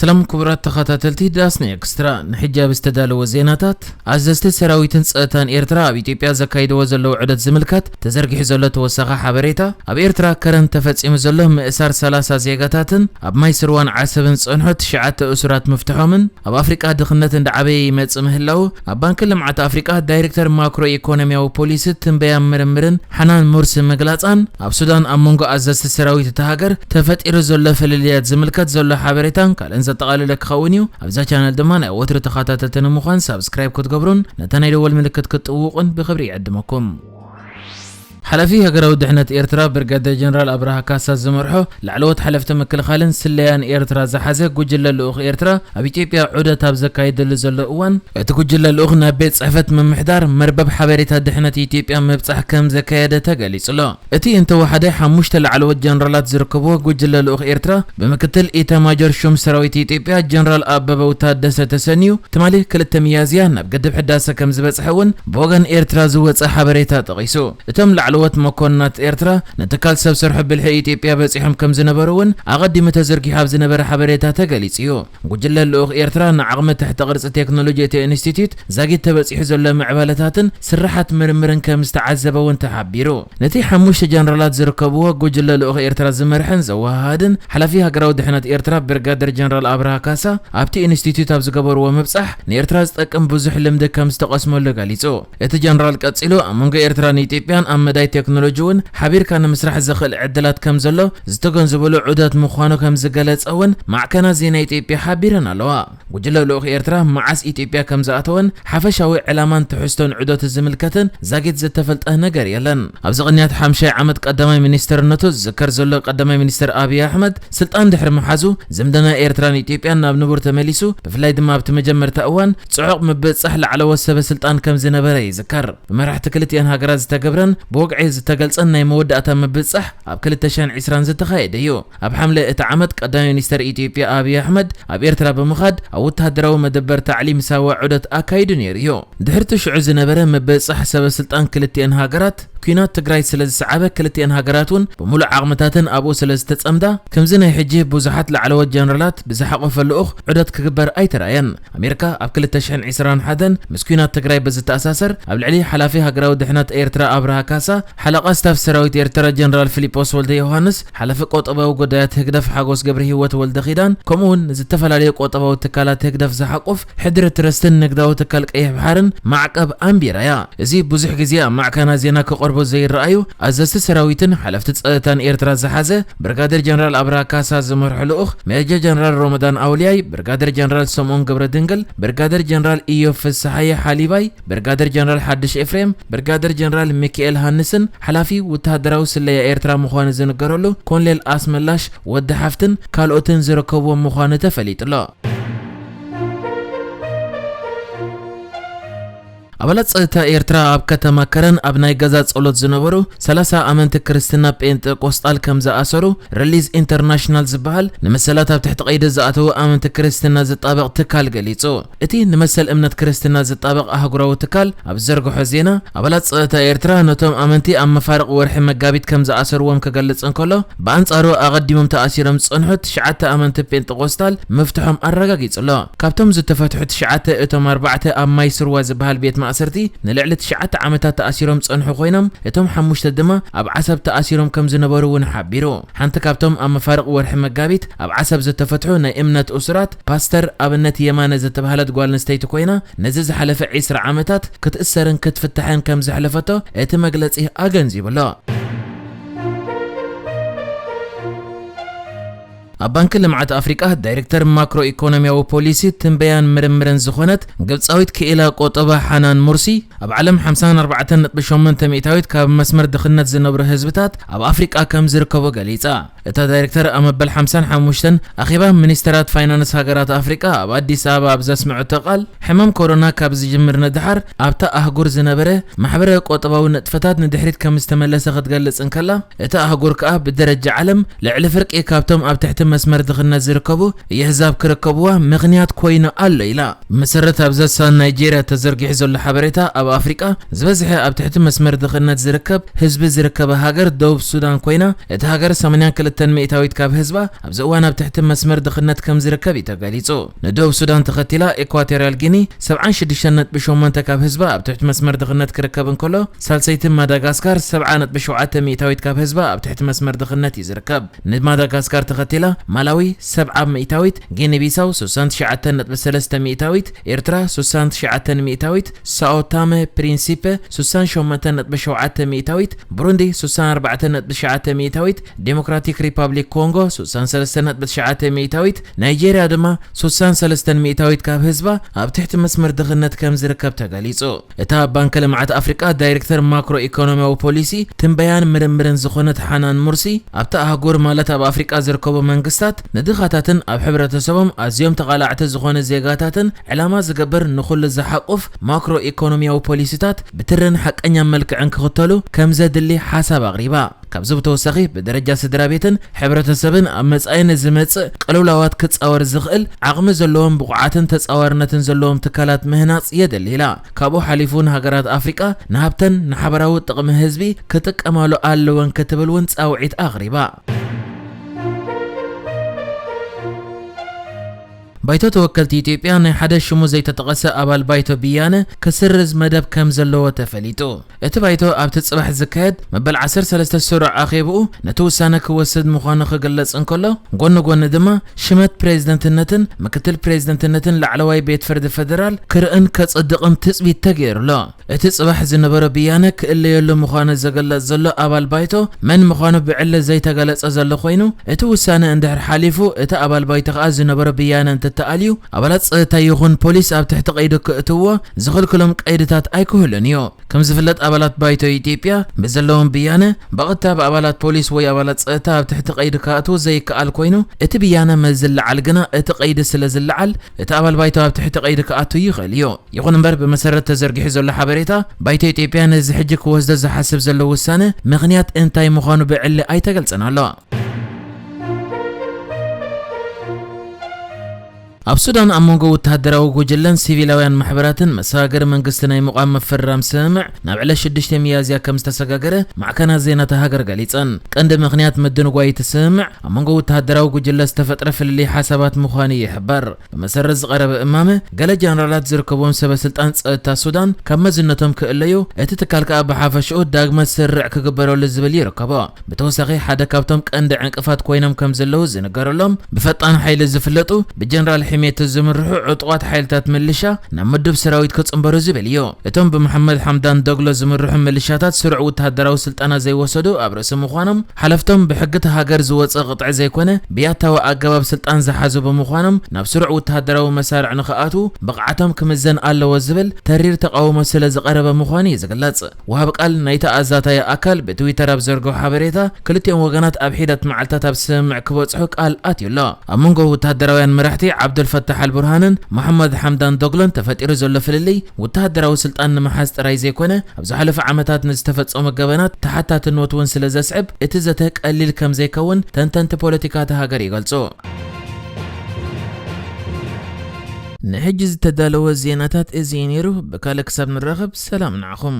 ሰላም ክቡራት ተኸታተልቲ ዳስና ኤክስትራ፣ ንሕጂ ኣብ ዝተዳለወ ዜናታት፣ ኣዘዝቲ ሰራዊትን ጸጥታን ኤርትራ ኣብ ኢትዮጵያ ዘካይድዎ ዘለዉ ዑደት ዝምልከት ተዘርጊሑ ዘሎ ተወሳኺ ሓበሬታ፣ ኣብ ኤርትራ ከረን ተፈጺሙ ዘሎ ምእሳር ሰላሳ ዜጋታትን ኣብ ማይ ስርዋን ዓሰብን ዝጸንሑ ትሽዓተ እሱራት ምፍትሖምን፣ ኣብ ኣፍሪቃ ድኽነት እንዳዓበየ ይመጽእ ምህላዉ ኣብ ባንኪ ልምዓት ኣፍሪቃ ዳይሬክተር ማክሮ ኢኮኖሚያዊ ፖሊሲ ትንበያን ምርምርን ሓናን ሙርሲ ምግላጻን፣ ኣብ ሱዳን ኣብ መንጎ ኣዘዝቲ ሰራዊት እታ ሃገር ተፈጢሩ ዘሎ ፍልልያት ዝምልከት ዘሎ ሓበሬታን ካልእን ዘጠቓለለ ክኸውን እዩ። ኣብዛ ቻነል ድማ ናይ ወትሩ ተኸታተልቲ ንምዃን ሳብስክራይብ ክትገብሩን ነታ ናይ ደወል ምልክት ክትጥውቑን ብኽብሪ ይዕድመኩም። ሓላፊ ሃገራዊ ድሕነት ኤርትራ ብርጋዴር ጀነራል ኣብርሃ ካሳ ዝመርሖ ላዕለዎት ሓለፍቲ ምክልኻልን ስለያን ኤርትራ ዝሓዘ ጉጅለ ልኡኽ ኤርትራ ኣብ ኢትዮጵያ ዑደት ኣብ ዘካይደሉ ዘሎ እዋን፣ እቲ ጉጅለ ልኡኽ ናብ ቤት ጽሕፈት ምምሕዳር መርበብ ሓበሬታ ድሕነት ኢትዮጵያ ምብጻሕ ከም ዘካየደ ተገሊጹ ኣሎ። እቲ እንተወሓደ ሓሙሽተ ላዕለዎት ጀነራላት ዝርከብዎ ጉጅለ ልኡኽ ኤርትራ ብምክትል ኢታማጆር ሹም ሰራዊት ኢትዮጵያ ጀነራል ኣበባው ታደሰ ተሰንዩ ትማሊ ክልተ ሚያዝያ ናብ ግድብ ሕዳሰ ከም ዝበጽሐ እውን ብወገን ኤርትራ ዝወጸ ሓበሬታ ጠቒሱ። እቶም ላዕለዎት መኮንናት ኤርትራ ንትካል ሰብ ሰርሖ ብልሒ ኢትዮጵያ በጺሖም ከም ዝነበሩ እውን ኣቐዲሙ ተዘርጊሑ ኣብ ዝነበረ ሓበሬታ ተገሊጹ እዩ። ጉጅለ ልኡኽ ኤርትራ ንዓቕሚ ትሕተ ቅርጺ ቴክኖሎጂ እቲ ኢንስቲትዩት ዛጊት ተበጺሑ ዘሎ ምዕባለታትን ስራሓት ምርምርን ከም ዝተዓዘበ እውን ተሓቢሩ። ነቲ ሓሙሽተ ጀነራላት ዝርከብዎ ጉጅለ ልኡኽ ኤርትራ ዝመርሕን ዘወሃሃድን ሓላፊ ሃገራዊ ድሕነት ኤርትራ ብርጋደር ጀነራል ኣብርሃ ካሳ ኣብቲ ኢንስቲትዩት ኣብ ዝገበርዎ ምብጻሕ ንኤርትራ ዝጠቅም ብዙሕ ልምዲ ከም ዝተቐስመሉ ገሊጹ። እቲ ጀነራል ቀጺሉ ኣብ መንጎ ኤርትራን ኢትዮጵያን ኣብ መዳይ ቴክኖሎጂ እውን ሓቢርካ ንምስራሕ ዘኽእል ዕድላት ከም ዘሎ ዝተገንዘበሉ ዑደት ምዃኑ ከም ዝገለጸ እውን ማዕከናት ዜና ኢትዮጵያ ሓቢረን ኣለዋ። ጉጅለ ልኡኽ ኤርትራ መዓስ ኢትዮጵያ ከም ዝኣተወን ሓፈሻዊ ዕላማን ትሕዝቶን ዑደቱ ዝምልከትን ዛጊት ዝተፈልጠ ነገር የለን። ኣብዚ ቅንያት ሓምሻይ ዓመት ቀዳማይ ሚኒስትርነቱ ዝዝከር ዘሎ ቀዳማይ ሚኒስትር ኣብይ ኣሕመድ ስልጣን ድሕሪ ምሓዙ ዝምድና ኤርትራን ኢትዮጵያን ናብ ንቡር ተመሊሱ፣ ብፍላይ ድማ ኣብቲ መጀመርታ እዋን ጽዑቕ ምብጻሕ ላዕለዎት ሰበ ስልጣን ከም ዝነበረ ይዝከር። ብመራሕቲ ክልቲኣን ሃገራት ዝተገብረን ብወግዒ ዝተገልጸን ናይ መወዳእታ ምብጻሕ ኣብ ክልተ ሽሕን ዕስራን ዝተኻየደ እዩ። ኣብ ሓምለ እቲ ዓመት ቀዳማይ ሚኒስተር ኢትዮጵያ ኣብይ ኣሕመድ ኣብ ኤርትራ ብምኻድ ኣብ ወተሃደራዊ መደበር ታዕሊም ሳዋ ዑደት ኣካይዱ ነይሩ እዩ። ድሕርቲ ሽዑ ዝነበረ ምብጻሕ ሰበ ስልጣን ክልቲአን ሃገራት ኲናት ትግራይ ስለ ዝሰዓበ ክልቲአን ሃገራት እውን ብምሉእ ዓቕምታተን ኣብኡ ስለ ዝተጸምዳ ከምዚ ናይ ሕጂ ብዙሓት ላዕለዎት ጀነራላት ብዝሓቖፈ ልኡኽ ዑደት ክግበር ኣይተራእየን። ኣሜሪካ ኣብ ክልተ ሽሕን ዕስራን ሓደን ምስ ኲናት ትግራይ ብዝተኣሳሰር ኣብ ልዕሊ ሓላፊ ሃገራዊ ድሕነት ኤርትራ ኣብርሃ ካሳ፣ ሓለቓ ስታፍ ሰራዊት ኤርትራ ጀነራል ፊሊጶስ ወልደ ዮሃንስ፣ ሓላፊ ቆጠባዊ ጉዳያት ህግደፍ ሓጎስ ገብረ ህይወት ወልደ ኺዳን፣ ከምኡ እውን ንዝተፈላለዩ ቆጠባዊ ትካላት ህግደፍ ዝሓቁፍ ሕድሪ ትረስትን ንግዳዊ ትካል ቀይሕ ባሕርን ማዕቀብ ኣንቢራ እያ። እዚ ብዙሕ ግዜ ኣብ ማዕከናት ዜና ክቐርቡ ዘይረኣዩ ኣዘዝቲ ሰራዊትን ሓለፍቲ ጸጥታን ኤርትራ ዝሓዘ ብርጋዴር ጀነራል ኣብርሃ ካሳ ዝመርሖ ልኡኽ ሜጀር ጀነራል ሮመዳን ኣውልያይ፣ ብርጋዴር ጀነራል ሰምኦን ገብረ ድንግል፣ ብርጋዴር ጀነራል ኢዮብ ፍስሃየ ሓሊባይ፣ ብርጋዴር ጀነራል ሓድሽ ኤፍሬም፣ ብርጋዴር ጀነራል ሚካኤል ሃንስን ሓላፊ ወተሃደራዊ ስለያ ኤርትራ ምዃኑ ዝንገረሉ ኮንሌል ኣስመላሽ ወዲ ሓፍትን ካልኦትን ዝርከብዎም ምዃኑ ተፈሊጡ ኣሎ። ኣባላት ጸጥታ ኤርትራ ኣብ ከተማ ከረን ኣብ ናይ ገዛ ጸሎት ዝነበሩ ሰላሳ ኣመንቲ ክርስትና ጴንጠቆስጣል ከም ዝኣሰሩ ሪሊዝ ኢንተርናሽናል ዝበሃል ንመሰላት ኣብ ትሕቲ ቀይዲ ዝኣተዉ ኣመንቲ ክርስትና ዝጣበቕ ትካል ገሊጹ። እቲ ንመሰል እምነት ክርስትና ዝጣበቕ ኣህጉራዊ ትካል ኣብ ዝዘርግሖ ዜና፣ ኣባላት ጸጥታ ኤርትራ ነቶም ኣመንቲ ኣብ መፋርቕ ወርሒ መጋቢት ከም ዝኣሰርዎም ክገልጽ እንከሎ፣ ብኣንጻሩ ኣቐዲሞም ተኣሲሮም ዝጸንሑ ትሽዓተ ኣመንቲ ጴንጠቆስታል ምፍትሖም ኣረጋጊጹ ኣሎ። ካብቶም ዝተፈትሑ ትሽዓተ፣ እቶም ኣርባዕተ ኣብ ማይ ስርዋ ዝበሃል ቤት ማእሰርቲ ንልዕሊ ትሽዓተ ዓመታት ተኣሲሮም ዝጸንሑ ኮይኖም፣ እቶም ሓሙሽተ ድማ ኣብ ዓሰብ ተኣሲሮም ከም ዝነበሩ እውን ሓቢሩ። ሓንቲ ካብቶም ኣብ መፋርቕ ወርሒ መጋቢት ኣብ ዓሰብ ዝተፈትሑ ናይ እምነት እሱራት ፓስተር ኣብነት የማነ ዝተባህለት ጓል ኣንስተይቲ ኮይና፣ ነዚ ዝሓለፈ ዕስራ ዓመታት ክትእሰርን ክትፍታሕን ከም ዘሕለፈቶ እቲ መግለጺ ኣገንዚቡ ኣሎ። ኣብ ባንኪ ልምዓት ኣፍሪቃ ዳይሬክተር ማክሮ ኢኮኖሚያዊ ፖሊሲ ትንበያን ምርምርን ዝኾነት ግብጻዊት ክኢላ ቆጠባ ሓናን ሙርሲ፣ ኣብ ዓለም ሓምሳን ኣርባዕተን ነጥቢ ሸሞንተ ሚእታዊት ካብ መስመር ድኽነት ዝነብሩ ህዝብታት ኣብ ኣፍሪቃ ከም ዝርከቡ ገሊጻ። እታ ዳይሬክተር ኣብ መበል ሓምሳን ሓሙሽተን ኣኼባ ሚኒስተራት ፋይናንስ ሃገራት ኣፍሪቃ ኣብ ኣዲስ ኣበባ ኣብ ዘስምዐቶ ቃል፣ ሕማም ኮሮና ካብ ዝጅምር ንደሓር ኣብታ ኣህጉር ዝነበረ ማሕበረ ቆጠባዊ ንጥፈታት ንድሕሪት ከም ዝተመለሰ ክትገልጽ እንከላ፣ እታ ኣህጉር ከኣ ብደረጃ ዓለም ልዕሊ ፍርቂ ካብቶም ኣብ ትሕቲ መስመር ድኽነት ዝርከቡ የህዛብ ክርከብዋ ምኽንያት ኮይኑ ኣሎ ኢላ። ብመሰረት ኣብ ዘሳን ናይጄርያ ተዘርጊሑ ዘሎ ሓበሬታ፣ ኣብ ኣፍሪቃ ዝበዝሐ ኣብ ትሕቲ መስመር ድኽነት ዝርከብ ህዝቢ ዝርከበ ሃገር ደቡብ ሱዳን ኮይና፣ እቲ ሃገር ሰማንያን ክልተን ሚእታዊት ካብ ህዝባ ኣብዚ እዋን ኣብ ትሕቲ መስመር ድኽነት ከም ዝርከብ እዩ ተገሊጹ። ንደቡብ ሱዳን ተኸቲላ ኢኳቶርያል ጊኒ ሰብዓን ሽዱሽተን ነጥቢ ሸሞንተ ካብ ህዝባ ኣብ ትሕቲ መስመር ድኽነት ክርከብ እንከሎ፣ ሳልሰይቲ ማዳጋስካር ሰብዓ ነጥቢ ሸውዓተ ሚእታዊት ካብ ህዝባ ኣብ ትሕቲ መስመር ድኽነት እዩ ዝርከብ። ንማዳጋስካር ተኸቲላ ማላዊ ሰብዓ ሚእታዊት፣ ጊኒ ቢሳው ስሳን ትሽዓተን ነጥቢ ሰለስተ ሚእታዊት፣ ኤርትራ ስሳን ትሽዓተን ሚእታዊት፣ ሳኦ ታመ ፕሪንሲፐ ስሳን ሸሞንተን ነጥቢ ሸውዓተ ሚእታዊት፣ ብሩንዲ ስሳን ኣርባዕተን ነጥቢ ትሽዓተ ሚእታዊት፣ ዴሞክራቲክ ሪፓብሊክ ኮንጎ ስሳን ሰለስተን ነጥቢ ትሽዓተ ሚእታዊት፣ ናይጄርያ ድማ ስሳን ሰለስተን ሚእታዊት ካብ ህዝባ ኣብ ትሕቲ መስመር ድኽነት ከም ዝርከብ ተገሊጹ። እታ ኣብ ባንክ ልምዓት ኣፍሪቃ ዳይሬክተር ማክሮ ኢኮኖሚያዊ ፖሊሲ፣ ትንበያን ምርምርን ዝኾነት ሓናን ሙርሲ፣ ኣብታ ኣህጉር ማለት ኣብ ኣፍሪቃ ዝርከቡ መንግስታት ንድኻታትን ኣብ ሕብረተሰቦም ኣዝዮም ተቓላዕቲ ዝኾነ ዜጋታትን ዕላማ ዝገብር ንኹሉ ዝሓቁፍ ማክሮ ኢኮኖሚያዊ ፖሊሲታት ብትርን ሓቀኛን መልክዕን ክኽተሉ ከም ዘድሊ ሓሳብ ኣቕሪባ። ካብዚ ብተወሳኺ ብደረጃ ስድራ ቤትን ሕብረተሰብን ኣብ መጻኢ ንዝመጽእ ቅልውላዋት ክጻወር ዝኽእል ዓቕሚ ዘለዎም ብቑዓትን ተጻዋርነትን ዘለዎም ትካላት ምህናጽ የድሊ ኢላ። ካብኡ ሓሊፉ ንሃገራት ኣፍሪቃ ንሃብተን ንሓበራዊ ጥቕሚ ህዝቢ ክጥቀማሉ ኣለወን ክትብል እውን ጻውዒት ኣቕሪባ። ባይቶ ተወከልቲ ኢትዮጵያ ናይ ሓደ ሽሙ ዘይተጠቐሰ ኣባል ባይቶ ብያነ ክስርዝ መደብ ከም ዘለዎ ተፈሊጡ። እቲ ባይቶ ኣብቲ ጽባሕ ዝካየድ መበል ዓሰርተ ሰለስተ ስሩዕ ኣኼብኡ ነቲ ውሳነ ክወስድ ምዃኑ ክግለጽ እንከሎ፣ ጎኒ ጎኒ ድማ ሽመት ፕሬዝደንትነትን ምክትል ፕሬዝደንትነትን ላዕለዋይ ቤት ፍርዲ ፈደራል ክርእን ከጽድቕን ትጽቢት ተገይሩሎ። እቲ ጽባሕ ዝነበረ ብያነ ክእለየሉ ምዃኑ ዝግለጽ ዘሎ ኣባል ባይቶ መን ምዃኑ ብዕሊ ዘይተገለጸ ዘሎ ኮይኑ፣ እቲ ውሳነ እንድሕር ሓሊፉ፣ እቲ ኣባል ባይቶ ከኣ ዝነበረ ብያነ እንትተኣልዩ፣ ኣባላት ጸጥታ ይኹን ፖሊስ ኣብ ትሕቲ ቀይዲ ክእትዎ ዝኽልክሎም ቀይድታት ኣይክህሉን እዩ። ከም ዝፍለጥ፣ ኣባላት ባይቶ ኢትዮጵያ ብዘለዎም ብያነ ብቐጥታ ብኣባላት ፖሊስ ወይ ኣባላት ጸጥታ ኣብ ትሕቲ ቀይዲ ክኣትዉ ዘይከኣል ኮይኑ፣ እቲ ብያነ ምስ ዝለዓል ግና እቲ ቀይዲ ስለ ዝለዓል፣ እቲ ኣባል ባይቶ ኣብ ትሕቲ ቀይዲ ክኣቱ ይኽእል እዩ። ይኹን እምበር፣ ብመሰረት ተዘርጊሑ ዘሎ ሓበሬታ፣ ባይቶ ኢትዮጵያ ነዚ ሕጂ ክወስዶ ዝሓስብ ዘሎ ውሳነ ምኽንያት እንታይ ምዃኑ ብዕሊ ኣይተገልጸን ኣሎ። ኣብ ሱዳን ኣብ መንጎ ወተሃደራዊ ጉጅለን ሲቪላውያን ማሕበራትን መሰጋገሪ መንግስቲ ናይ ምቋም ምፍርራም ስምምዕ ናብ ዕለት ሽዱሽተ ሚያዝያ ከም ዝተሰጋገረ ማዕከናት ዜና እታ ሃገር ገሊጸን። ቀንዲ ምኽንያት ምድንጓይ እቲ ስምምዕ ኣብ መንጎ ወተሃደራዊ ጉጅለ ዝተፈጥረ ፍልልይ ሓሳባት ምዃኑ ይሕበር። ብመሰረት ዝቐረበ እማመ፣ ገለ ጀነራላት ዝርከብዎም ሰበ ስልጣን ጸጥታ ሱዳን ካብ መዝነቶም ክእለዩ፣ እቲ ትካል ከኣ ብሓፈሽኡ ዳግመ ስርዕ ክግበረሉ ዝብል ይርከቦ። ብተወሳኺ፣ ሓደ ካብቶም ቀንዲ ዕንቅፋት ኮይኖም ከም ዘለዉ ዝንገረሎም፣ ብፈጣን ሓይሊ ዝፍለጡ፣ ብጀነራል ሕሜቲ ዝምርሑ ዕጡቓት ሓይልታት ምልሻ ናብ ምዱብ ሰራዊት ክጽንበሩ ዝብል እዩ። እቶም ብመሓመድ ሓምዳን ዶግሎ ዝምርሑ ምልሻታት ስሩዕ ወተሃደራዊ ስልጠና ዘይወሰዱ ኣብ ርእሲ ምዃኖም፣ ሓለፍቶም ብሕጊ እታ ሃገር ዝወጸ ቅጥዒ ዘይኮነ፣ ብያታዊ ኣገባብ ስልጣን ዝሓዙ ብምዃኖም፣ ናብ ስሩዕ ወተሃደራዊ መሳርዕ ንኽኣትዉ ብቕዓቶም ክምዘን ኣለዎ ዝብል ተሪር ተቓውሞ ስለ ዝቐረበ ምዃኑ እዩ ዝግለጽ። ወሃቢ ቃል ናይቲ ኣዛታዪ ኣካል ብትዊተር ኣብ ዘርግሖ ሓበሬታ፣ ክልቲኦም ወገናት ኣብ ሒደት መዓልታት ኣብ ስምምዕ ክበጽሑ ቃል ኣትዩ ኣሎ። ኣብ መንጎ ወተሃደራውያን መራሕቲ ዓብዱልፈታሕ ኣልቡርሃንን መሓመድ ሓምዳን ዶግሎን ተፈጢሩ ዘሎ ፍልልይ፣ ወተሃደራዊ ስልጣን ንምሓዝ ጥራይ ዘይኮነ፣ ኣብ ዝሓለፈ ዓመታት ንዝተፈጸሙ ገበናት ተሓታትነት እውን ስለ ዘስዕብ፣ እቲ ዘተ ቀሊል ከም ዘይከውን ተንተንቲ ፖለቲካ እታ ሃገር ይገልጹ። ንሕጂ ዝተዳለወ ዜናታት እዚ እዩ ነይሩ። ብካልእ ክሳብ ንራኸብ፣ ሰላም ንዓኹም።